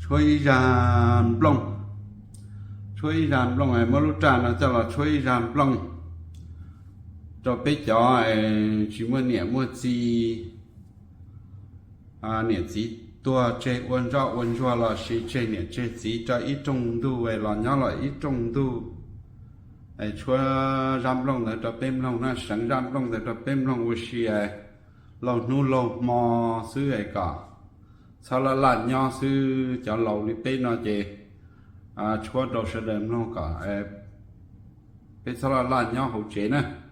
tshuab ib zag nplooj, tshuab ib zag nplooj es muab lub raj no coj los tshuab ib zag nplooj rau peb cov tsis muaj niam muaj txiv, niam txiv tuag tseg ua ntsoj ua ntsuag los sis tseg niam tseg txiv rau ib rooj ntuj los nyob los ib rooj ntuj. Tshuab zaj nplooj ntawd rau peb mloog na, seev zaj nplooj ntawd rau peb mloog ua si laug hnub laug hmo xwb es kom txhob laj laj nyob xwb. Cov laus li peb no ces tshuab rau sawv daws mloog kom peb txhob laj laj nyob hauv tsev na.